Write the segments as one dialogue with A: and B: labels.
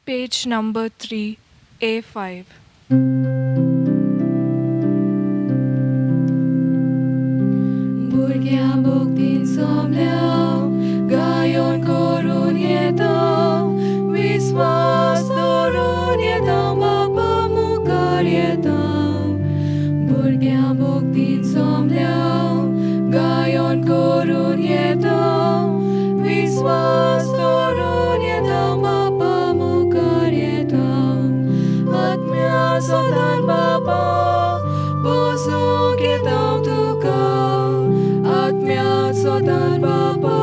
A: Page number 3, A5.
B: भुरग्यां भोगतीन सोमल्या गायोन करून येता विस्वास दवरून येता बापा मुखार येता भुरग्यां भोगतीन सोमल्या गायोन करून येता विस्वास दवरून येता बापा मुखार येता आत्म्या सोदान बापा बसूंक येता तुका आत्म्या सोदान बापा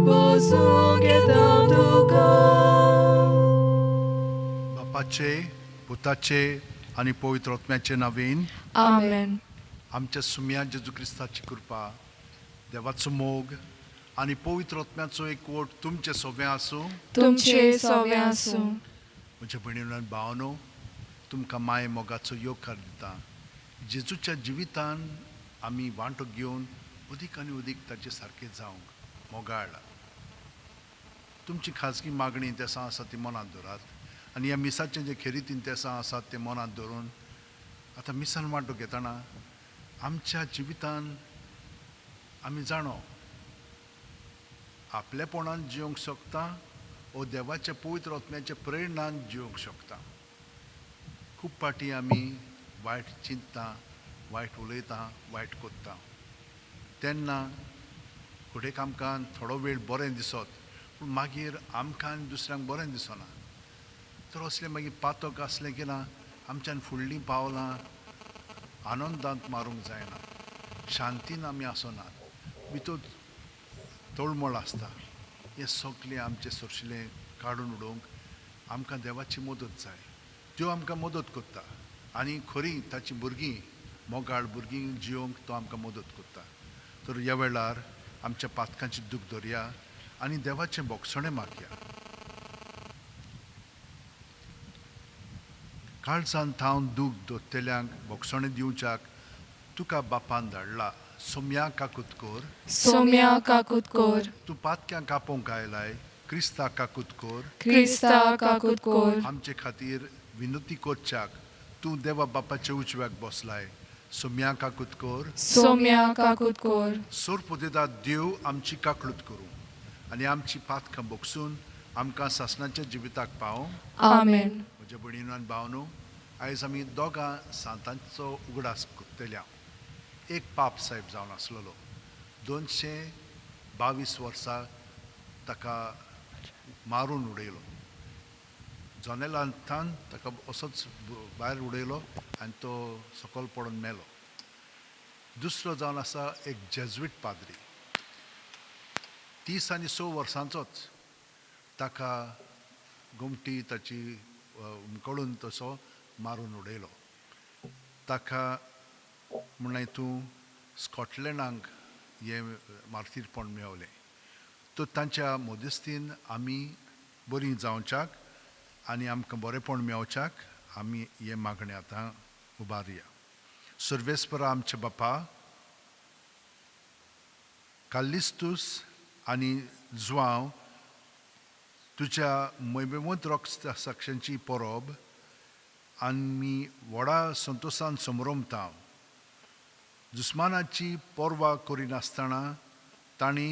B: बसूंक येता तुका.
C: बापाचे, पुताचे आनी पवित्र आत्म्याचे नांवान.
A: आमेन.
C: आमच्या सुम्या जेजू क्रिस्ताची कृपा, देवाचो मोग आनी पवित्र आत्म्याचो एकवट तुमचे सोबें आसूं.
A: तुमचे सोवे आसूं.
C: म्हज्या भयणीनो आनी भावानो, तुमकां माय मोगाचो येवकार दिता. जेजूच्या जिवितान आमी वांटो घेवन अदीक आनी अदीक ताचे सारके जावंक मोगाळ. तुमची खाजगी मागणी तेसां आसा ती मनांत दवरात आनी ह्या मिसाचें जे खेरीत तेसां आसात तें मनांत दवरून आतां मिसान वांटो घेतना आमच्या जिवितान आमी जाणो आपलेपणान जिवंक शकता ओ देवाच्या पवित्र आत्म्याच्या प्रेरणान जिवंक शकता. खूब फावटी आमी वायट चिंतता, वायट उलयता, वायट कोत्ता तेन्ना घडयेक आमकां थोडो वेळ बरें दिसत, पूण मागीर आमकां आनी दुसऱ्यांक बरें दिसना. तर असलें मागीर पातक आसलें की ना आमच्यान फुडलीं पावलां आनंदांत मारूंक जायना, शांतीन आमी आसनात, भितर तळमळ आसता. हें सगळें आमचें सोरशिलें काडून उडोवंक आमकां देवाची मदत जाय. त्यो आमकां मदत करता आनी खरी ताची भुरगीं, मोगाळ भुरगीं जियोवंक तो आमकां मदत करता. तर ह्या वेळार आमच्या पातकांची दूख धरया आनी देवाचें बोगसणें मागया. काळजान थावन दूख दोत्तेल्यांक बोगसणें दिवच्याक तुका बापान धाडला. सोम्या काकूत कोर.
A: सोम्या काकूत कोर.
C: तूं पातक्यांक कापोवंक आयलाय. क्रिस्ता काकूत कोर.
A: क्रिस्ता काकूत कोर.
C: आमचे खातीर विनोती करच्याक तूं देवा बापाच्या उजव्याक बसलाय. सोम्या काकूत कोर.
A: सोम्या काकूत कोर.
C: सोरपुदेदा देव आमची काकळूत करूं आनी आमची पातकां बोगसून आमकां सासणाच्या जिविताक पावों.
A: आमेन.
C: म्हज्या भयणीनो आनी भावनो, आयज आमी दोगां सांतांचो उगडास करतल्या. एक पाप साहेब जावन आसलेलो, 222 वर्सां ताका मारून उडयलो जनेलांतल्यान, ताका असोच भायर उडयलो आनी तो सकयल पडून मेलो. दुसरो जावन आसा एक जेज्वीट पाद्री, 36 वर्सांचोच, ताका गोमटी ताची हुमकळून तसो मारून उडयलो. ताका म्हणलें तूं स्कॉटलँडाक हें मार्तीरपण मेवलें. तर तांच्या मध्यस्थीन आमी बरीं जावच्याक आनी आमकां बरेंपण मेवच्याक आमी हें मागणें आतां उबारया. सर्वेस्परा आमच्या बापा, कालिस्तूस आनी जुआंव तुज्या मैबेवंत रोख साक्षांची परब आमी व्हडा संतोशान समरमता. दुस्मानाची पर्वा करिनासतना तांणी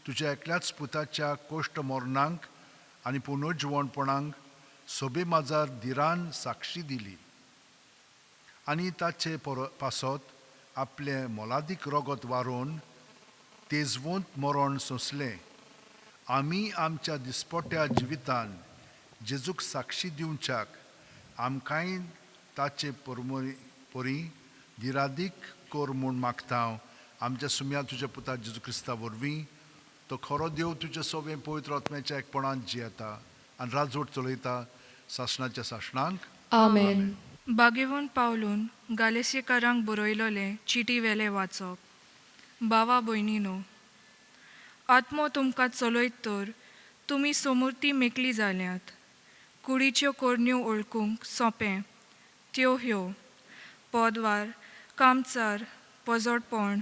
C: तुज्या एकल्याच पुताच्या कोश्ट मरणांक आनी पुनर्जिवणपणाक सोबे माजार धिरान साक्षी दिली आनी ताचे पासत आपलें मोलादीक रगत वारोवन तेजवंत मरण सोंसलें. आमी आमच्या दिसपट्या जिवितान जेजूक साक्षी दिवच्याक आमकांय ताचे परमरी परी दिरादीक कर म्हूण मागता हांव आमच्या सुम्या तुज्या पुता जेजू क्रिस्ता वरवीं. तो खरो देव तुज्या सोबें पवित्र आत्म्याच्या एकपणान जियेता आनी राजवट चलयता सासणाच्या सासणांक.
B: आमेन.
A: बागेवन पावलून गालेसीकारांक बरयलोलें चिटी वेलें वाचप. भावा भयणीनो, आत्मो तुमकां चलयत तर तुमी सोमुर्ती मेकली जाल्यात. कुडीच्यो करण्यो वळखूंक सोंपें, त्यो ह्यो: पदवार, कामचार, पोजोडपण,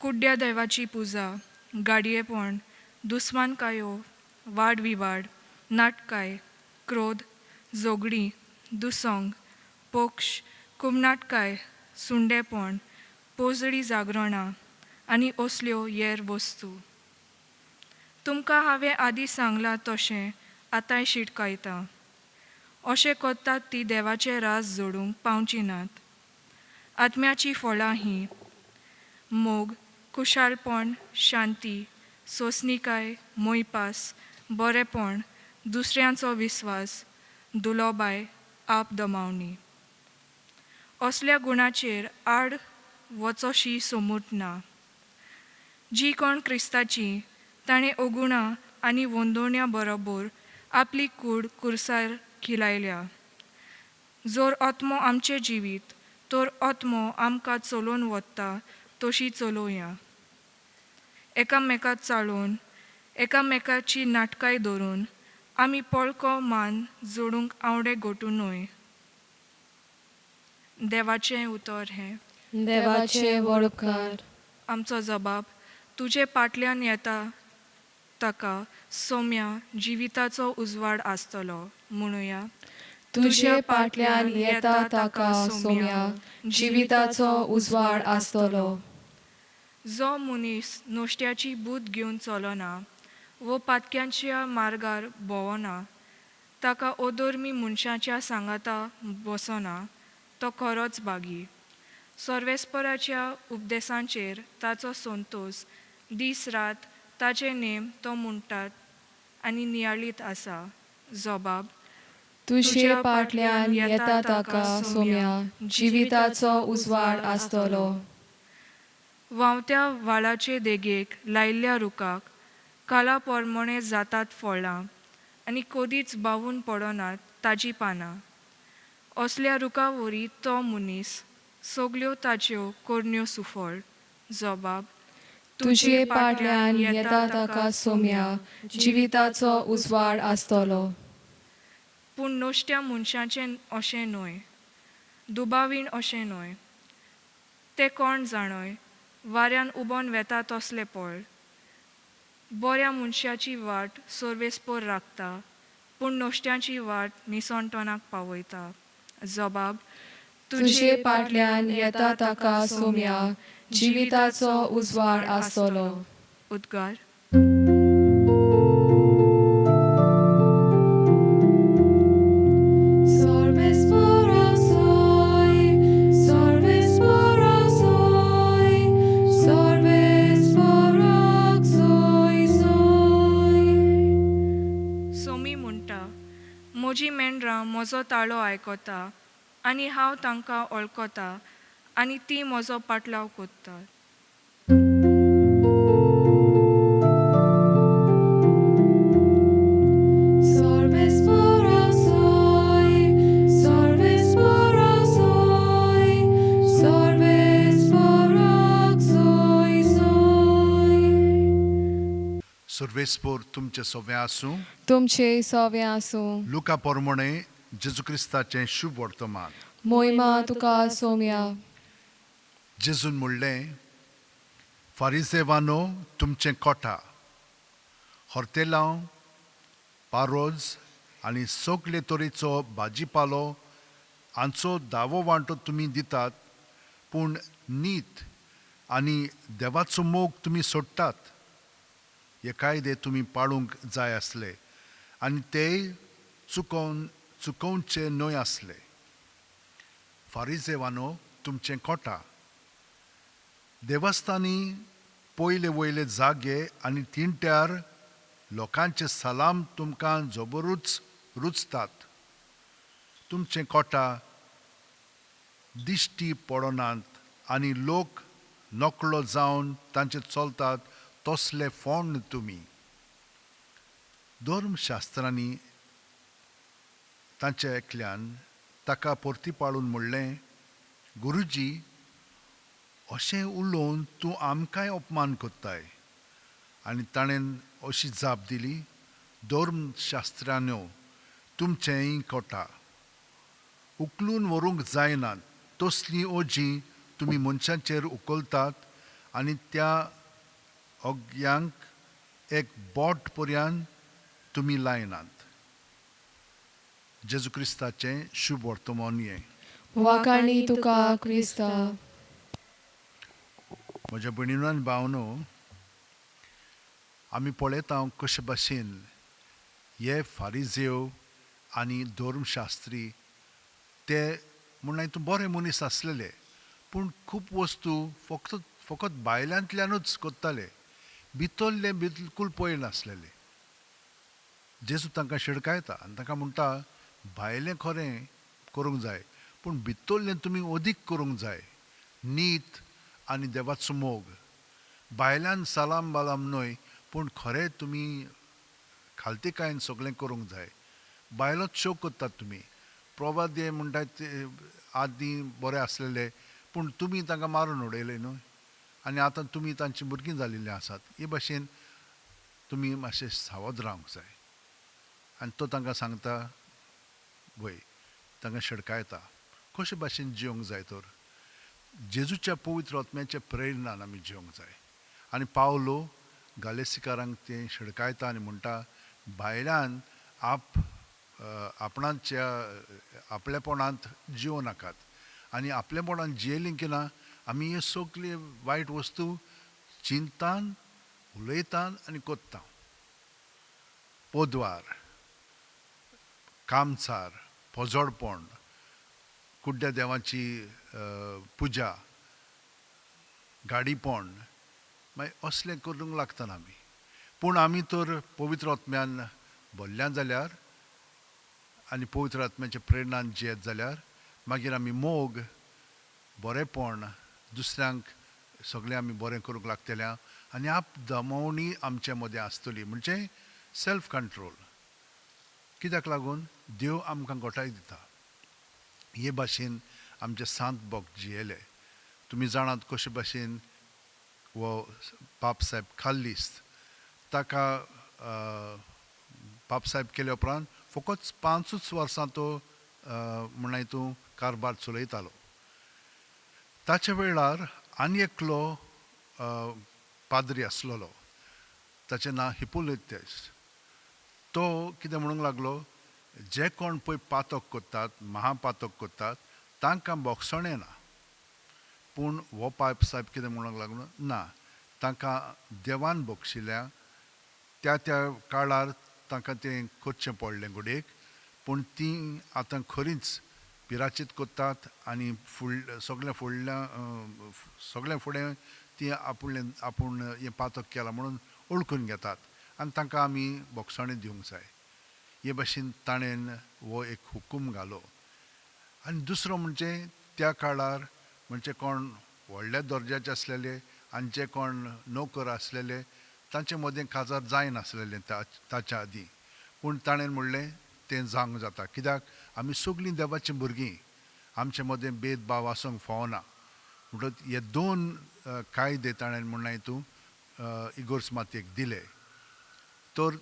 A: कुड्ड्या देवाची पुजा, गाडयेपण, दुस्मानकायो, वादविवाद, नाटकाय. क्रोध, झगडीं, दुसंग, पक्ष, कुमनाटकाय, सुंडेपण, पोजडी जागरणां आनी असल्यो हेर वस्तू. तुमकां हांवें आदीं सांगलां तशें आतांय शिटकायतां. अशें करतात ती देवाचें राज जोडूंक पावची नात. आत्म्याचीं फळां हीं: मोग, खुशालपण, शांती, सोंसणीकाय, मोयपास, बरेपण, दुसऱ्यांचो विस्वास, दुलोबाय, आपदमावणी. असल्या गुणाचेर आड वचोशी सोमूट ना. जी कोण क्रिस्ताची ताणें अगुणां आनी वंदोवण्या बरोबर आपली कूड कुर्सार खिलायल्या. जर आत्मो आमचें जिवीत तर आत्मो आमकां चलोवन वता तशी चलोवया. एकामेकाक चाळोवन, एकामेकाची नाटकाय धरून आमी पोळको मान जोडूंक आंवडे गोटू न्हय. देवाचें उतर हें.
B: देवाचे वडपकार.
A: आमचो जबाब तुजे पाटल्यान येता ताका सोम्या जिविताचो उजवाड आसतलो. म्हणुया.
B: तुजे पाटल्यान येता ताका सोम्या जिविताचो उजवाड आसतलो.
A: जो मनीस नोश्ट्याची बूद घेवन चलना वो पातक्यांच्या मार्गार भोंवना, ताका अधर्मी मनशाच्या सांगाता बसना, तो खरोच भागी. सर्वेस्पराच्या उपदेसांचेर ताचो संतोस, दीस रात ताचे नेम तो म्हणटात आनी नियाळीत आसा. जबाब
B: तुजे पाटल्यान येता ताका सोम्या जिविताचो उजवाड आसतलो.
A: व्हांवत्या व्हाळाचे देगेक लायिल्ल्या रुखाक काला पोरमोणे जातात फळां आनी कदीच बावून पडनात ताजीं पानां. असल्या रुखा वरी तो मनीस, सगल्यो ताच्यो करण्यो सुफळ. जबाब
B: तुजे पाटल्यान येता ताका सोम्या जिविताचो उजवाड आसतलो.
A: पूण नश्ट्या मनशाचें अशें न्हय, दुबावीण अशें न्हय. ते कोण जाणय वाऱ्यान उबोन वेता तसले पळ. बऱ्या मनशाची वाट सर्वेस्पोर राखता, पूण नश्ट्याची वाट निसणटणाक पावयता. जबाब
B: तुजे पाटल्यान येता ताका सोम्या जिविताचो उजवाड आसतलो.
A: उद्गार. सोमी म्हणटा, म्हजी मेंढरां म्हजो ताळो आयकता आनी हांव तांकां वळखता आनी ती म्हजो पाटलाव करतात.
C: सर्वेस्पोर तुमचें सोवें आसूं.
B: तुमचे सोवें आसूं.
C: लुका पोरमोणे जेजू क्रिस्ताचें शुभ वर्तमान.
B: मोहिमा तुका सोम्या.
C: जेजून म्हणलें, फारिजेवानो तुमचें कोटा, हॉर्तेलांव, पारोज आनी सगळे तरेचो भाजीपालो हांचो दावो वांटो तुमी दितात, पूण नीत आनी देवाचो मोग तुमी सोडटात. हे कायदे तुमी पाळूंक जाय आसले आनी तेय चुकोवन चुकोवचे न्हय आसले. फारिजेवानो तुमचें कोटा, देवस्थानी पयले वयले जागे आनी तिंट्यार लोकांचे सलाम तुमकां जबरूच रुचतात. तुमचें कोटा दिश्टी पडनात आनी लोक नकळो जावन तांचे चलतात तसले फोंड तुमी. धर्मशास्त्रांनी तांच्या एकल्यान ताका परती पाळून म्हणलें, गुरुजी, अशें उलोवन तूं आमकांय अपमान करताय. आनी ताणें अशी जाप दिली, धर्मशास्त्रांनो तुमचेंय कोटा, उखलून व्हरूंक जायना तसलीं ओजीं तुमी मनशांचेर उखलतात आनी त्या अग्यांक एक बोट पर्यंत तुमी लायनात. जेजू क्रिस्ताचें शुभ वर्तमान हें.
B: वाखाणी तुका क्रिस्ता.
C: म्हज्या भयणीनो आनी भावनो, आमी पळयता कशे भाशेन हे फारिजेव आनी धर्मशास्त्री ते म्हणल्यार तूं बरे मनीस आसलेले, पूण खूब वस्तू फक्त फकत भायल्यांतल्यानूच करताले, भितरले बिलकूल पळयनासलेले. जेजू तांकां शिडकायता आनी तांकां म्हणटा भायलें खरें करूंक जाय, पूण भितरलें तुमी अदीक करूंक जाय. नीत आनी देवाचो मोग भायल्यान सलाम बालाम न्हय, पूण खरें तुमी खालतीकायेन सगळें करूंक जाय. बायलोच शो करतात तुमी, प्रवादे म्हणटात ते आदीं बरे आसलेले, पूण तुमी तांकां मारून उडयले न्हय, आनी आतां तुमी तांची भुरगीं जाल्लीं आसात. हे भाशेन तुमी मातशें सावध रावंक जाय. आनी तो तांकां सांगता, वय तांकां शिडकायता कशे भाशेन जिवंक जाय. तर जेजूच्या पवित्र आत्म्याच्या प्रेरणान आमी जिवंक जाय. आनी पावलो गालेसीकारांक तें शिडकायता आनी म्हणटा भायल्यान आपणाच्या आपलेपणांत जिवो नाकात, आनी आपलेपणांत जियेलीं की ना आमी हे सगळे वायट वस्तू चिंतान उलयतान आनी कोत्ता. पोदवार, कामचार, पोजोडपण, कुड्ड्या देवाची पुजा, गाडीपण, मागीर असलें करूंक लागतना आमी. पूण आमी तर पवित्र आत्म्यान भरल्यान जाल्यार आनी पवित्र आत्म्याच्या प्रेरणान जियेत जाल्यार मागीर आमी मोग, बरेपण, दुसऱ्यांक सगळें आमी बरें करूंक लागतले आनी आप दमवणी आमचे मदें आसतली, म्हणजे सेल्फ कंट्रोल. कित्याक लागून देव आमकां गोठाय दिता. हे भाशेन आमचे सांत बोक जियेले. तुमी जाणात कशे भाशेन हो पाप साहेब खाल्लीस्त ताका पाप साहेब केल्या उपरांत फकत 5 वर्सां तो म्हणल्यार तूं कारभार चलयतालो. ताच्या वेळार आनी एकलो पाद्री आसलेलो, ताचें नांव हिपोलितस. तो कितें म्हणूंक लागलो, जे कोण पळय पातक करतात, महापातक करतात, तांकां बोगसणें ना. पूण हो पाप साहेब कितें म्हणूंक लागलो, ना, तांकां देवान बक्षिल्या त्या त्या काळार तांकां तें करचें पडलें घडयेक, पूण तीं आतां खरींच पिराचीत करतात आनी सगळें फुडल्या सगळें फुडें तीं आपूण आपूण हें पातक केलां म्हणून वळखून घेतात आनी तांकां आमी बोगसणें दिवंक जाय. हे भाशेन ताणें हो एक हुकूम घालो. आनी दुसरो म्हणजे त्या काळार म्हणजे कोण व्हडल्या दर्जाचे आसलेले आनी जे कोण नोकर आसलेले तांचे मदें काजार जायनासलेलें ताच्या आदीं, पूण ताणें म्हणलें तें जावंक जाता, कित्याक आमी सगळीं देवाचीं भुरगीं, आमचे मदें भेदभाव आसूंक फावना. म्हणटच हे 2 कायदे ताणें म्हणलें तूं इगोर्स मातयेक दिले. तर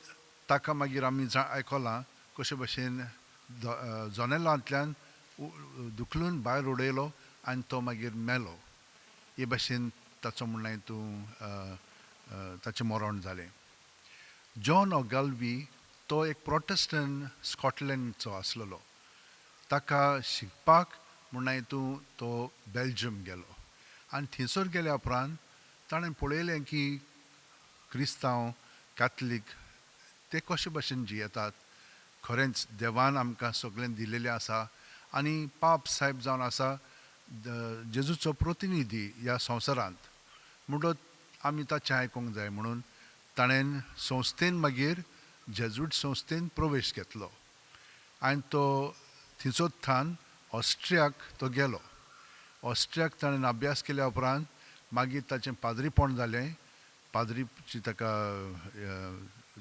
C: ताका मागीर आमी आयकलां कशे भाशेन जनेलांतल्यान धुकलून भायर उडयलो आनी तो मागीर मेलो. हे भाशेन ताचो म्हणलें तूं ताचें मरण जालें. जॉन ओगाल्वी तो एक प्रोटेस्टंट स्कॉटलंडचो आसलेलो. ताका शिकपाक म्हणलें तूं तो बेल्जियम गेलो आनी थंयसर गेल्या उपरांत ताणें पळयलें की क्रिस्तांव कॅथलीक ते कशे भाशेन जियेतात, खरेंच देवान आमकां सगळें दिलेलें आसा आनी पाप साहेब जावन आसा जेजूचो प्रतिनिधी ह्या संवसारांत, म्हणटच आमी ताचें आयकूंक जाय म्हणून ताणें संस्थेन मागीर जेजूट संस्थेन प्रवेश घेतलो आनी तो थंयचोच थान ऑस्ट्रियाक तो गेलो. ऑस्ट्रियाक ताणें अभ्यास केल्या उपरांत मागीर ताचें पाद्रीपण जालें, पाद्रीची ताका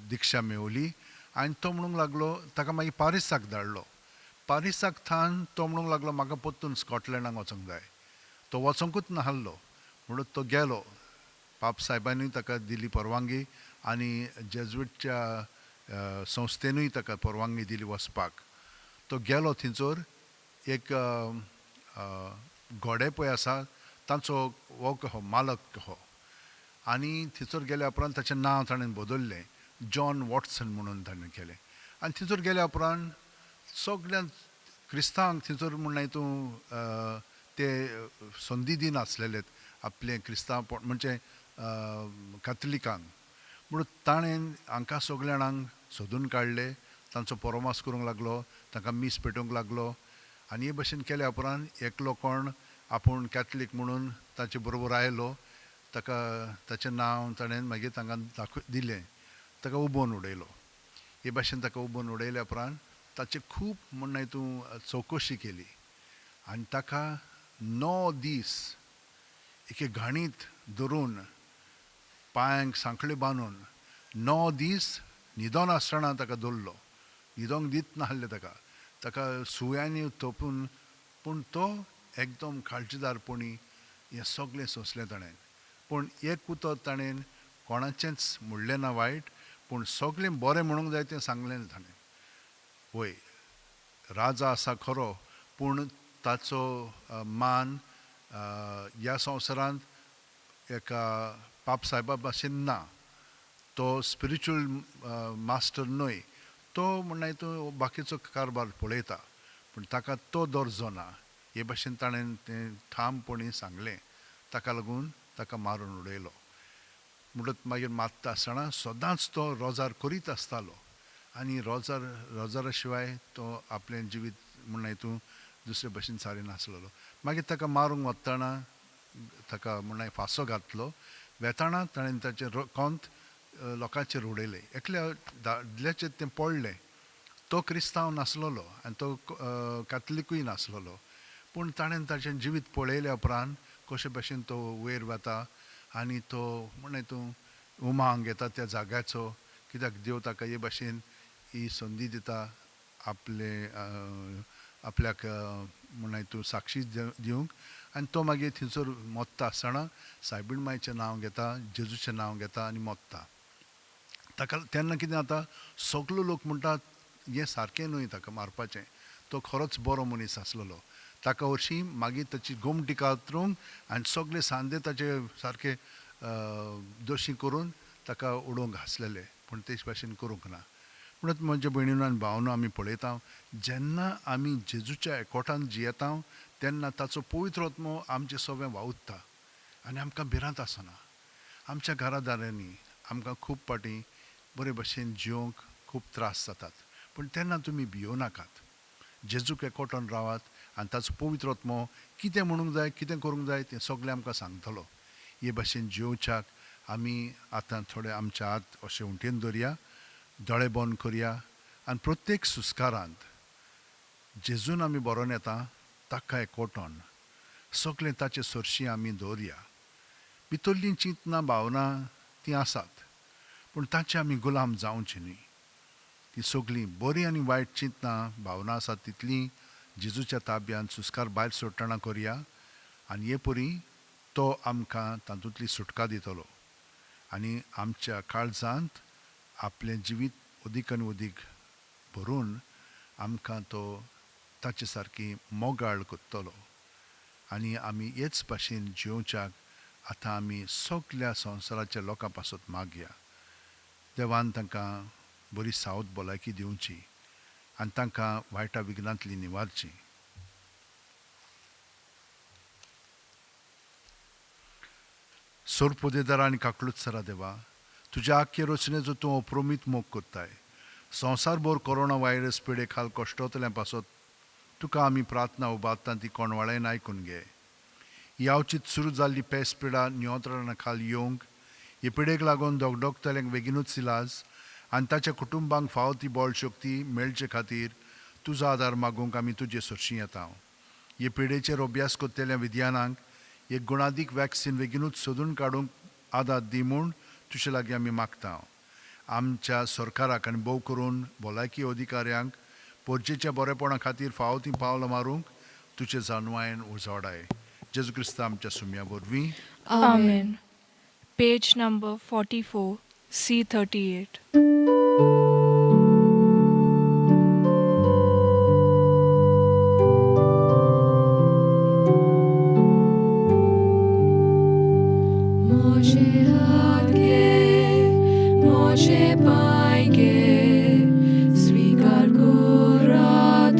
C: दिक्षा मेवली आनी तो म्हणूंक लागलो, ताका मागीर पारिसाक धाडलो. पारिसाक थान तो म्हणूंक लागलो म्हाका परतून स्कॉटलंडाक वचोंक जाय. तो वचोंकूच नासलो म्हणून तो गेलो. पाप साहेबांनी ताका दिली परवानगी आनी जेजुईटच्या संस्थेनूय ताका परवानगी दिली वचपाक. तो गेलो थंयसर एक घोडे पळय आसा तांचो हो कहो मालक कहो, आनी थंयसर गेल्या उपरांत ताचें नांव ताणें बदल्लें, जॉन वॉटसन म्हणून ताणें केलें. आनी थंयसर गेल्या उपरांत सगळ्यांत क्रिस्तांवांक थंयसर म्हण तूं ते संदी दिनासलेले आपलें क्रिस्तांव म्हणजे कातलिकांक. म्हणून ताणें हांकां सगल्या जाणांक सोदून काडले, तांचो पोरोमास करूंक लागलो, तांकां मीस पेटोवंक लागलो. आनी हे भशेन केल्या उपरांत एकलो कोण आपूण कॅथलीक म्हणून ताचे बरोबर आयलो, ताका ताचें नांव ताणें मागीर तांकां दाखय दिलें, ताका उबोवन उडयलो. हे भाशेन ताका उबोवन उडयल्या उपरांत ताचे खूब म्हण तूं चवकशी केली आनी ताका 9 दीस एके घाणीत धरून पांयांक सांखळी बांदून 9 दीस न्हिदोन आसतना ताका दवरलो. न्हिदोंक दीत नासलें ताका, ताका सुयांनी तोपून, पूण तो एकदम काळजीदारपणी हें सगळें सोंसलें ताणें. पूण एक उतर ताणें कोणाचेंच म्हणलें ना वायट, पूण सगळें बरें म्हणूंक जाय तें सांगलें ताणें. वय राजा आसा खरो, पूण ताचो मान ह्या संवसारांत एका पाप सायबा भाशेन ना. तो स्पिरिच्युअल मास्टर न्हय, तो म्हणल्यार तो बाकीचो कारभार पळयता, पूण ताका तो दर्जो ना. हे भाशेन ताणें तें ठामपणी सांगलें, ताका लागून ताका मारून उडयलो. म्हणटच मागीर मारता आसतना सदांच तो रोजार करीत आसतालो आनी रोजारा शिवाय तो आपलें जिवीत म्हणल्यार तूं दुसरे भशेन सारी नासलेलो. मागीर ताका मारूंक वतना ताका म्हणल्यार फांसो घातलो, वेताना ताणें ताचें कोंत लोकांचेर उडयलें. एकल्या दादल्याचेर तें पडलें, तो क्रिस्तांव नासलेलो आनी तो कातलिकूय नासलेलो, पूण ताणें ताचें जिवीत पळयल्या उपरांत कशे भशेन तो वयर वता आनी तो म्हणल्यार तूं उमांग घेता त्या जाग्याचो, कित्याक देव ताका हे भाशेन ही संदी दिता आपले आपल्याक म्हणल्यार तूं साक्षी दिवंक. आनी तो मागीर थंयसर मोत्ता आसतना सायबीण मायचें नांव घेता, जेजूचें नांव घेता आनी मोत्ता. ताका तेन्ना कितें जाता, सगलो लोक म्हणटात हें सारकें न्हय ताका मारपाचें, तो खरोच बरो मनीस आसलेलो. ताका हरशीं मागीर ताची गोमटी कातरूंक आनी सगळे सांदे ताचे सारके दोशी करून ताका उडोवंक आसलेले, पूण तेच भाशेन करूंक ना. म्हणून म्हज्या भयणीन आनी भावनो आमी पळयता, जेन्ना आमी जेजूच्या एकवटान जियेता तेन्ना ताचो पवित्र आत्मो आमचें सगळें वावुरता आनी आमकां भिरांत आसना. आमच्या घरादारांनी आमकां खूब फावटी बरे भशेन जिवंक खूब त्रास जातात, पूण तेन्ना तुमी भियोव नाकात. जेजूक एकवटान रावात आनी ताचो पवित्र आत्मो कितें म्हणूंक जाय, कितें करूंक जाय तें सगळें आमकां सांगतलो. हे भाशेन जिवच्याक आमी आतां थोडे आमच्या हात अशें उंटेन दवरया, दोळे बंद करया आनी प्रत्येक सुस्कारांत जेजून आमी बरोवन येता ताका एकवटोन सगळें ताचे सरशी आमी दवरया. भितरलीं चिंतनां भावनां तीं आसात, पूण ताचे आमी गुलाम जावचीं न्हय. ती सगळीं बरीं आनी वायट चिंतनां भावनां आसात तितलीं जेजूच्या ताब्यांत सुस्कार भायर सोडटना करया आनी हे परी तो आमकां तातूंतली सुटका दितलो आनी आमच्या काळजांत आपलें जिवीत अदीक आनी अदीक भरून आमकां तो ताचे सारकी मोगाळ करतलो. आनी आमी हेच भाशेन जिवच्याक आतां आमी सगल्या संवसाराच्या लोकां पासत मागया. देवान तांकां बरी सावध भलायकी दिवची आनी तांकां वायटा विघ्नांतली निवारची. सोरपोदेदारा आनी काकलुत्सरा देवा, तुज्या आख्खे रचनेचो तूं अप्रमीत मोग करताय. संवसारभर कोरोना व्हायरस पिडे खाल कश्टोतल्या पासत तुका आमी प्रार्थना उबारता ती कोणवाळ्यान आयकून घे. ही अवचीत सुरू जाल्ली पेस पिडा नियंत्रणा खाल येवंक, हे पिडेक लागून दोगदोगतल्यांक बेगीनूच इलाज आनी ताच्या कुटुंबांक फावो ती बळ शक्ती मेळचे खातीर तुजो आदार मागूंक आमी तुजे सरशीं येता. हे पिडेचेर अभ्यास करतल्या विज्ञानांक एक गुणादीक वॅक्सिन बेगीनूच सोदून काडूंक आदार दी म्हूण तुजे लागीं आमी मागता. आमच्या सरकाराक आनी भोव करून भलायकी अधिकाऱ्यांक पोरजेच्या बरेपणा खातीर फावो तीं पावलां मारूंक तुजे जाणवायेन उजवाडाय. जेजू क्रिस्ता आमच्या सुम्या वरवीं.
A: आमेन. Page number 44, C38.
B: मोजे हात घे, मोजे पांय घे, स्वीकार करात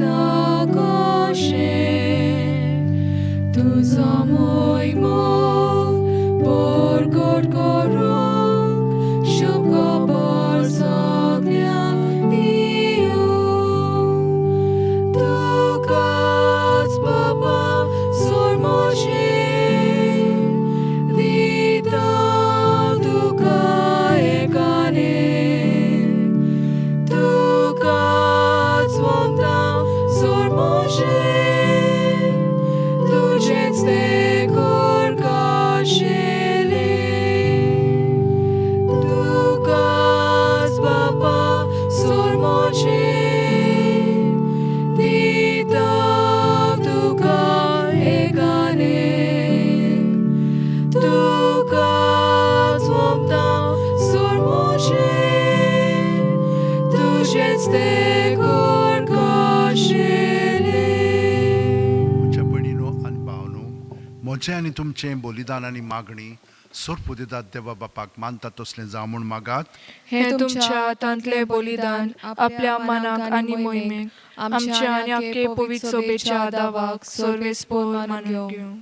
C: म्हजें आनी तुमचें बलिदान आनी मागणी सोरपुदेदात देवा बापाक मानता तसलें जावं म्हूण मागात.
A: हें तुमच्या हातांतलें बलिदान आपल्या मनाक आनी मोहिमेक आमच्या आनी आख्खे पवित्र सभेच्या दावाक सर्वेस्पोर मानून घेवं.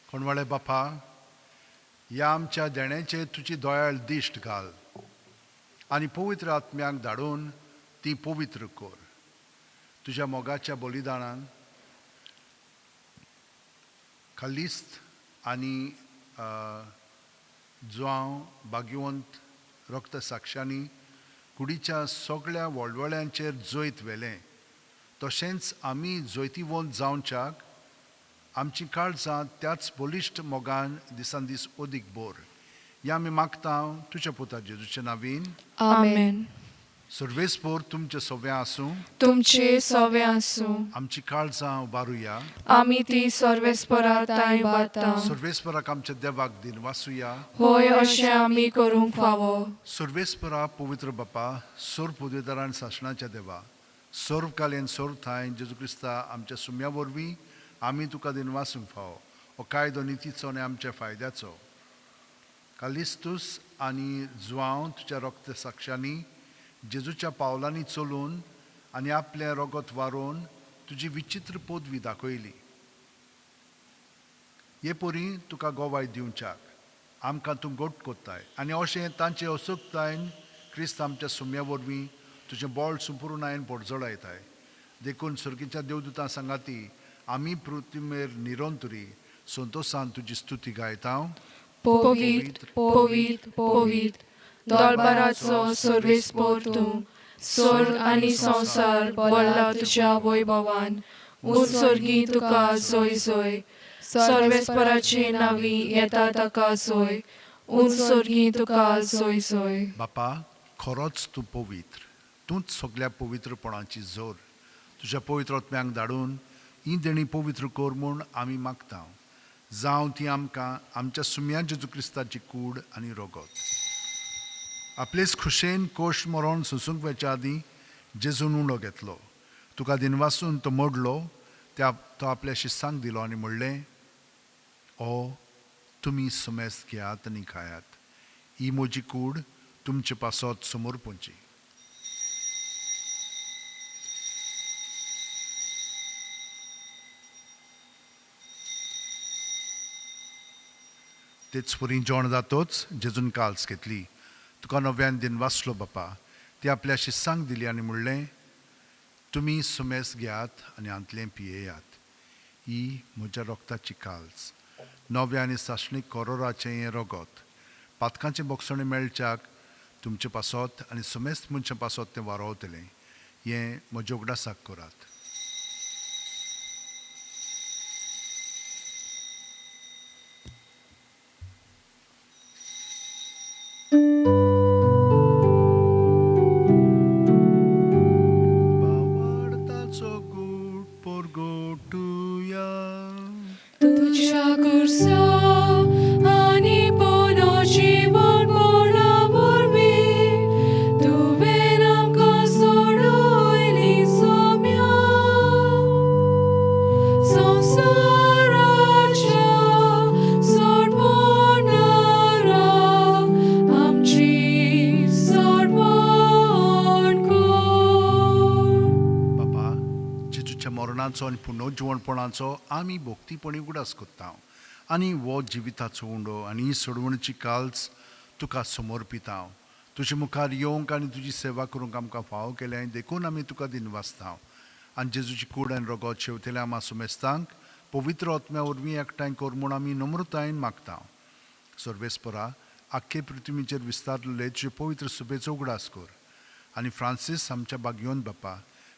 C: कोणवाळे बापा, ह्या आमच्या देण्याचेर तुजी दोयाळ दिश्ट घाल आनी पवित्र आत्म्याक धाडून ती पवित्र कर. तुज्या मोगाच्या बलिदानान खालिस्त आनी जुआंव भाग्यवंत रक्त साक्षांनी कुडीच्या सगळ्या वळवळ्यांचेर जैत व्हेलें, तशेंच आमी जैतिवंत जावच्याक आमची काळजां त्याच बलिश्ट मोगान दिसान दीस अदीक बोर. ह्या आमी मागता तुज्या पुता जेजूच्या नावीन.
A: आमेन.
C: सर्वेस्पोर तुमचें सव्वें आसूं.
A: तुमचे सवे आसूं.
C: आमची काळजां उबारुया.
A: आमी ती सर्वेस्परा तांय बाता.
C: सर्वेस्पराक आमच्या देवाक दिन वासुया.
A: होय, अशें आमी करूंक फावो.
C: सर्वेस्परा पवित्र बापा, सर्व पदवेदारान सासणाच्या देवा, सर्व कालेन सर्व थांय जेजू क्रिस्ता आमच्या सुम्या वरवीं आमी तुका दिन वासूंक फावो. हो कायदो नितीचो आनी आमच्या फायद्याचो. कालिस्तूस आनी जुआंव तुज्या रक्त साक्षांनी जेजूच्या पावलांनी चलून आनी आपलें रगत वारोवन तुजी विचित्र पदवी दाखयली. हे परी तुका गोवाय दिवच्याक आमकां तूं गोट कोत्ताय आनी अशें तांचे असुकतायन क्रिस्त आमच्या सुम्या वरवीं तुजें बळ संपुर्णायन पोटजळायताय. देखून सर्गीच्या देवदूतां सांगाती आमी पृथ्वीमेर निरंतरी संतोसान तुजी स्तुती गायता.
A: पवित्र पवित्र पवित्र दरबाराचो सर्वेस्पोर तूं, स्वर्ग आनी संवसार भरला तुज्या वैभवान. उत्सर्गी तुका जोय जोय. सर्वेस्पराचे नावी येता ताका जोय. उत्सर्गी तुका जोय जोय.
C: बापा, खरोच तूं पवित्र, तूंच सगल्या पवित्रपणाची जोर. तुज्या पवित्र आत्म्यांक धाडून ही देणी पवित्र कर म्हूण आमी मागता. जावं ती आमकां आमच्या सुम्या जेजू क्रिस्ताची कूड आनी रगत. आपलेच खुशेन कोश मरोण सोंसूंक वेच्या आदीं जेजून उणो घेतलो, तुका दिनवासून तो मोडलो, त्या तो आपल्या शिस्सांक दिलो आनी म्हणलें, ओ तुमी सुमेस्त घेयात आनी खायात, ही म्हजी कूड तुमचे पासत समर्पणची. तेच परी जेवण जातोच जेजून काल्स घेतली, तुका नव्यान दिन वाचलो बापा, ती आपल्या शिस्सांक दिली आनी म्हणलें, तुमी सुमेस घेयात आनी हांतलें पियेयात, ही म्हज्या रक्ताची काल्स, नव्या आनी सासणीक कोरोराचें हें रगत, पातकांचें बोगसणें मेळच्याक तुमचे पासत आनी सुमेस्त मनशां पासत तें वारोवतलें. हें म्हज्या उगडासाक करात. बावडताचो गूट पोरगोटुया.
B: तुज्या कुर्सा आनी पोनो जिवन मोडा वरवीं तुवें आमकां सोडयली सोम्या. संवसाराच्या सोडवणारा आमची सोडवण कर.
C: बापा, जेजूच्या मरणाचो आनी पुनर्जिवणपणाचो आमी भोक्तीपणी उगडास कोत्ता आनी हो जिविताचो उंडो आनी ही सोडवणीची काल्स तुका समर्पिता. तुजे मुखार येवंक आनी तुजी सेवा करूंक आमकां फावो केलें देखून आमी तुका दिनवासता. आनी जेजूची कूड आनी रगत शेवतेल्या आमा सुमेस्तांक पवित्र आत्म्या वरवीं एकठांय कर म्हूण आमी नम्रतायेन मागता. सर्वेस्परा, आख्खे पृथ्वीचेर विस्तारलेले तुजे पवित्र सुबेचो उगडास कर आनी फ्रांसीस आमच्या बागयोन बापा,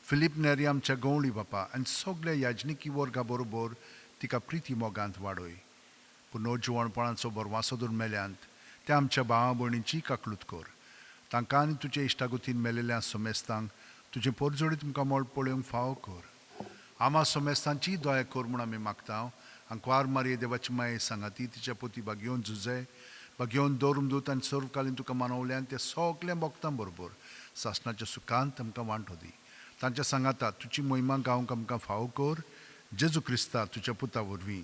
C: फिलीप नेरी आमच्या गवळी बापा आनी सगल्या याजनिकी वर्गा बरोबर तिका प्रिती मोगांत वाडय. पुनर्जिवणपणाचो बरवासो धरून मेल्यांत त्या आमच्या भावा भयणींची काकलूत कर. तांकां आनी तुजे इश्टागतीन मेलेल्या सोमेस्तांक तुजें पोरजोडी तुमकां मोळ पळोवंक फावो कर. आमा सोमेस्तांची दया कर म्हूण आमी मागता. आंकवार मारये देवाची माये सांगाती तिच्या पोती बागयोवन झुजे बागयोवन दवरून दूत आनी सर्वकालीन तुका मानवल्यान ते सगल्या भक्तां बरोबर सासणाच्या सुखांत आमकां वांटो दी. तांच्या सांगाता तुजी मोहिमा गावंक आमकां फावो कर, जेजू क्रिस्ता तुज्या पुता वरवीं,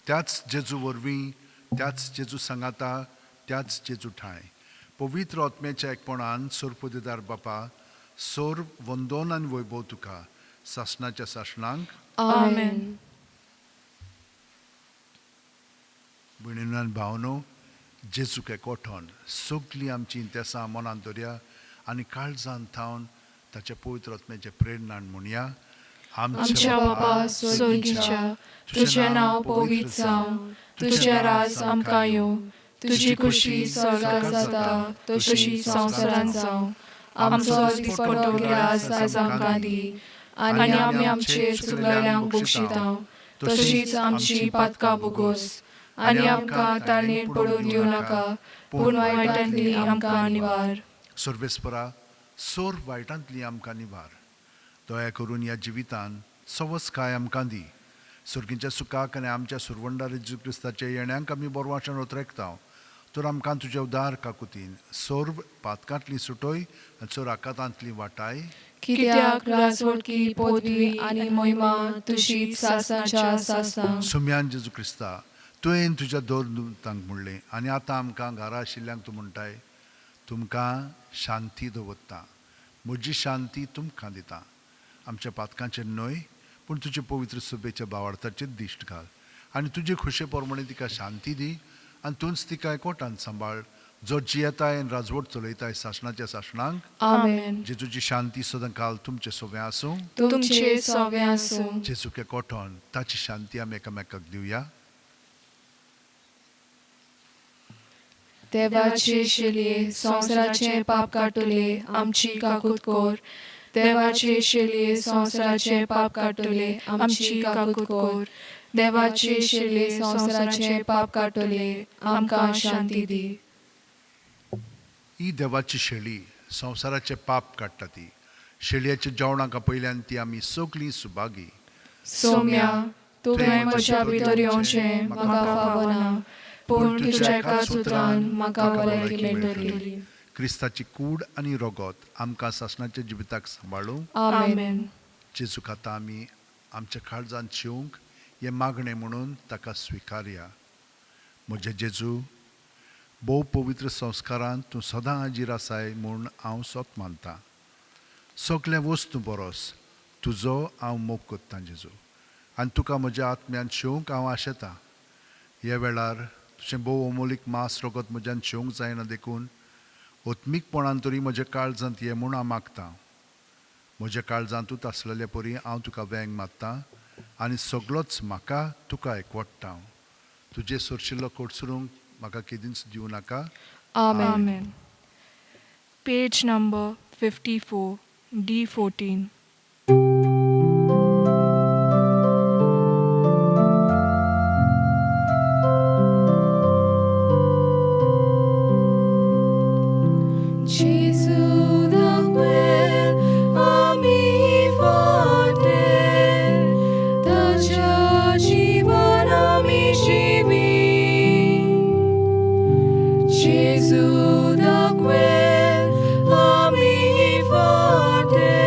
C: त्याच जेजू वरवीं, त्याच जेजू सांगाता, त्याच जेजू ठांय पवित्र आत्म्याच्या एकपणान सोरपदेदार बापा सोर वंदोन आनी वैभव तुका सासणाच्या सासणांक.
A: आमेन.
C: भयणीनो आनी भावनो, जेजूक एकवटोन सगळीं आमची इंतेसां मनांत दवरया आनी काळजान थावन ताच्या पवित्र आत्म्याचे प्रेरणान म्हणया.
A: आमच्या बापा स्वर्गीच्या, तुझें नांव पवित्र जावं, तुजें राज आमकां येवं, तुजी खुशी स्वर्गात जाता तशी संवसारांत जावं. आमचो दिसपट्टो ग्रास आयज आमकां दी, आनी आमी आमचे चुकलेल्यांक बक्षिता तशीच आमची पातकां भोगोस, आनी आमकां ताळणेर पडून दिवं नाका, पूण वायटांतली आमकां निवार.
C: सर्वेस्परा, सोर वायटांतली आमकां निवार. दया करून ह्या जिवितान सवसकाय आमकां दी. सुर्गीच्या सुखाक आनी आमच्या सुरवंडार जेजू क्रिस्ताच्या येण्यांक आमी बरवाशण ओतरेकता. तर आमकां तुज्या उदार काकुतीन सर्व पातकांतली सुटोय आनी सोर आकातांतली वाटाय.
A: कित्याक राजवटकी पदवी आनी मोहिमा तुजी सासणाच्या सासणाक.
C: सुम्यान जेजू क्रिस्ता, तुवें तुज्या दोन दुतांक म्हणलें आनी आतां आमकां घरा आशिल्ल्यांक तूं म्हणटाय, तुमकां शांती दवरता, म्हजी शांती तुमकां दिता. आमच्या पातकांचेर न्हय पूण तुजे पवित्र सभेच्या भावार्थाचेर दिश्ट घाल आनी तुजे खुशे प्रमाणे तिका शांती दी आनी तूंच तिका एकवटान सांबाळ, जो जियेताय आनी राजवट चलयताय सासणाच्या सासणांक.
A: आमेन.
C: जेजूची शांती सदांकाल तुमचे सोवे आसूं.
A: तुमचे सोवे आसूं.
C: जेजूक एकवटोन ताची शांती आमी एकामेकाक दिवया.
A: देवाचे शेलये संवसाराचे पाप काडटले आमची काकूत कोर. देवाचे शेलये संवसाराचे पाप काडटले आमची काकूत कोर. देवाचे शेलये संवसाराचे पाप काडटले आमकां शांती दी.
C: ही देवाची शेळी संवसाराचे पाप काडटा. ती शेळयेच्या जेवणाक पयल्यान ती आमी सगळीं सुभागी.
A: सोम्या, तुवें म्हज्या भितर येवचें म्हाका फावना, पूण तुज्या एकाच उतरान म्हाका भलायकी मेळटली.
C: क्रिस्ताची कूड आनी रगत आमकां सासणाच्या जिविताक सांबाळूं.
A: आमेन.
C: जेजूक आतां आमी आमच्या काळजांत शिवंक हें मागणें म्हणून ताका स्विकारया. म्हजे जेजू, भोव पवित्र संस्कारान तूं सदां हाजीर आसाय म्हूण हांव सोत मानतां. सगल्या वस्तू बरोस तुजो हांव मोग कोत्तां जेजू, आनी तुका म्हज्या आत्म्यान शिवंक हांव आशेतां. ह्या वेळार तुजें भोव अमोलीक मांस रगत म्हज्यान शिवंक जायना देखून आत्मीकपणान तरी म्हज्या काळजांत ये म्हूण हांव मागतां. म्हज्या काळजांतूच आसलेले परी हांव तुका वेंग मारतां आनी सगळोच म्हाका तुका एकवटता. तुजे सोरशिल्लो कोटसरूंक म्हाका केदींच दिवं नाका.
A: आमेन.
B: Page number 54, D14.
A: Gesù da quel ami forte, da già jivan ami jivi. Gesù da quel ami forte,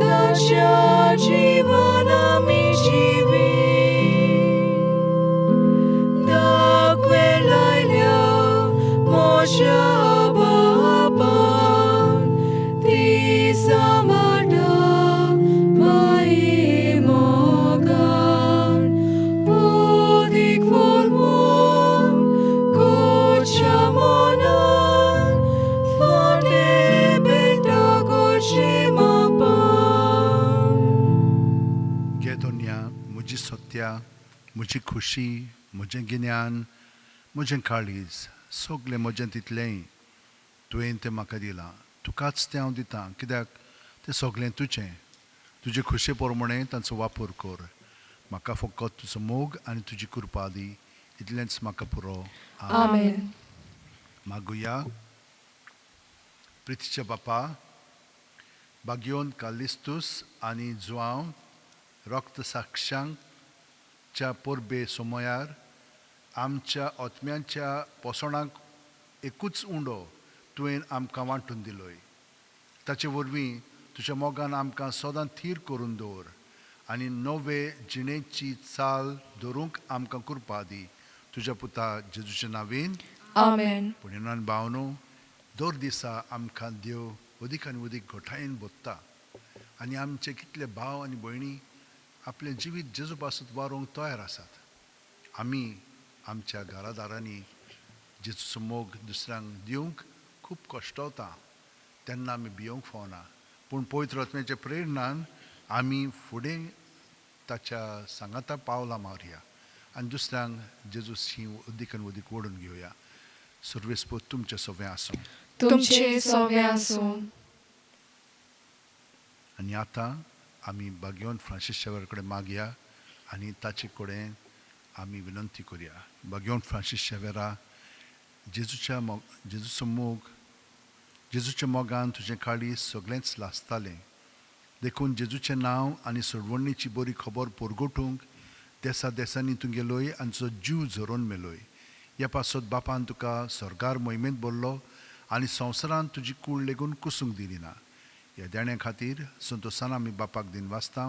A: da già jivan ami jivi. Da quell'aia moscia bapan, ti samarda mai mogan. Odik volvon, kochamonan, forte belta kochimapan.
C: घे दोन्या म्हजी सत्या, म्हजी खुशी, म्हजें गिन्यान, म्हजें काळीज, सगलें म्हजें तितलेंय तुवें तें म्हाका दिलां. तुकाच तें हांव दितां, कित्याक तें सगलें तुजें. तुजे खुशे प्रमाणें तांचो वापर कर. म्हाका फकत तुजो मोग आनी तुजी कृपा दी, इतलेंच म्हाका पुरो.
A: आमेन.
C: मागुया. प्रितीच्या बापा, बागयोन कालिस्तूस आनी जुआंव रक्त साक्षांच्या परबे समयार आमच्या आत्म्यांच्या पोसणाक एकूच उंडो तुवें आमकां वांटून दिलोय. ताचे वरवीं तुज्या मोगान आमकां सदां थीर करून दवर आनी नवे जिणेची चाल धरूंक आमकां कृपा दी. तुज्या पुता जेजूच्या नांवेन.
B: आमेन.
C: पूण इनान भावनो, दर दिसा आमकां देव अदीक आनी अदीक घटायेन भोत्ता आनी आमचे कितले भाव आनी भयणी आपलें जिवीत जेजू पासत वारोवंक तयार आसात. आमी आमच्या घरादारांनी जेजूचो मोग दुसऱ्यांक दिवंक खूब कश्टवता, तेन्ना आमी भियोंक फावना, पूण पवित्र आत्म्याच्या प्रेरणान आमी फुडें ताच्या सांगाता पावलां मारया आनी दुसऱ्यांक जेजूशी अदीक आनी अदीक ओडून घेवया. सर्वेस्पोत तुमचें सगळें आसूं.
A: तुमचे सवे आसूं.
C: आनी आतां आमी बागेवन फ्रांसीस शेवर कडेन मागया आनी ताचे कडेन आमी विनंती करया. बागेवन फ्रांसीस शेवेरा, जेजूच्या मोग, जेजूचो मोग, जेजूच्या मोगान तुजें काळीज सगळेंच लासतालें, देखून जेजूचें नांव आनी सोडवणीची बरी खबर परगटूंक देसा देसांनी तूं गेलोय आनी तुजो जीव झरोवन मेलोय. ह्या पासत बापान तुका स्वर्गार मोहिमेंत भरलो आनी संवसारांत तुजी कूड लेगून कुसूंक दिली ना. ह्या देण्या खातीर संतोसान आमी बापाक दिन वाचता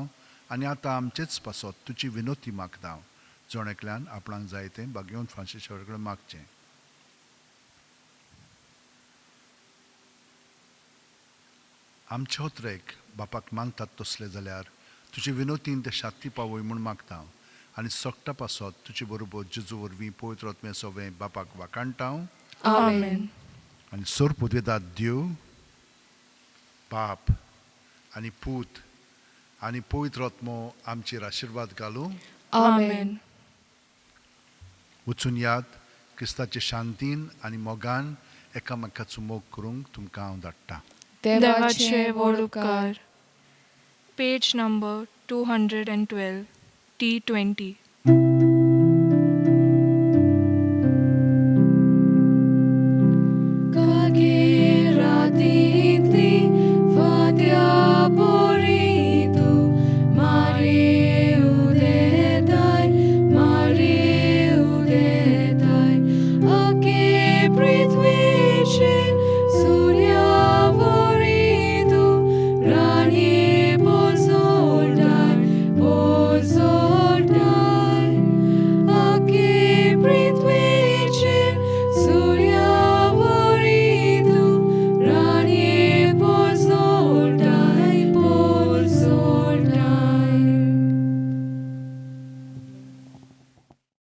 C: आनी आतां आमचेच पासत तुजी विनोती मागता. जण एकल्यान आपणाक जाय तें बागेवन फ्रांसीस कडेन मागचें. आमचे होत्रेक बापाक मानतात तसले जाल्यार तुजे विनोतीन ते शाती पावय म्हूण मागता आनी सगटा पासत तुजे बरोबर जेजू वरवीं पवित्र आत्म्या सवें बापाक वाखाणटा.
A: आमेन.
C: आनी सोर पुदवेदात देव बाप आनी पूत आनी पवित्र आत्मो आमचेर आशिर्वाद घालूं.
A: आमेन.
C: वचून याद क्रिस्ताचे शांतीन आनी मोगान एकामेकाचो मोग करूंक तुमकां हांव धाडटा.
B: देवाचे व्हड उपकार. Page number 212, T20.